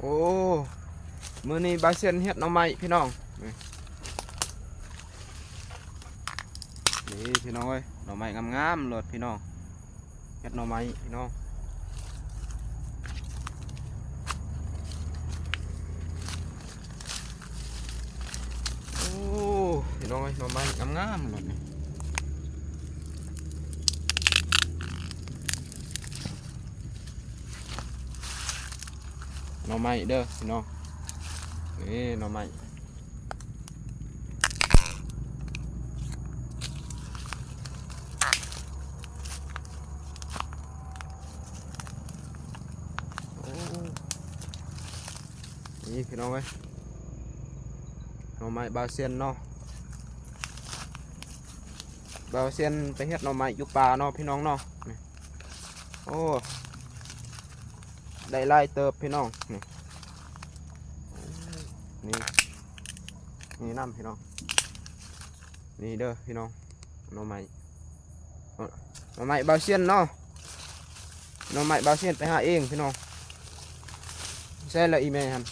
ໂອ້ ມື້ນີ້ບ່າວຊຽນເຮັດໜໍ່ໄມ້ພີ່ນ້ອງ ນີ້ ນີ້ພີ່ນ້ອງເອີຍ ໜໍ່ໄມ້ງາມໆໂລດພີ່ນ້ອງ ເຮັດໜໍ່ໄມ້ພີ່ນ້ອງ ໂອ້ ພີ່ນ້ອງເອີຍ ໜໍ່ໄມ້ງາມໆໂລດນີ້. ໜໍ່ໄມ້ເດີພີ່ນ້ອງ ນີ້ໜໍ່ໄມ້ ໂອ້ ນີ້ພີ່ນ້ອງເອີຍ ໜໍ່ໄມ້ບ່າວຊຽນເນາະ ບ່າວຊຽນໄປເຮັດໜໍ່ໄມ້ຢູ່ປ່າເນາະພີ່ນ້ອງເນາະ ນີ້ ໂອ້ ໄດ້ຫຼາຍເຕີບພີ່ນ້ອງ ນີ້ ນີ້ ນີ້ນຳພີ່ນ້ອງ ນີ້ເດີພີ່ນ້ອງ ໜໍ່ໄມ້ ໜໍ່ໄມ້ບ່າວຊຽນເນາະ ໜໍ່ໄມ້ບ່າວຊຽນໄປຫາເອງພີ່ນ້ອງ ໃສລະອີ່ແມ່ຫັ້ນ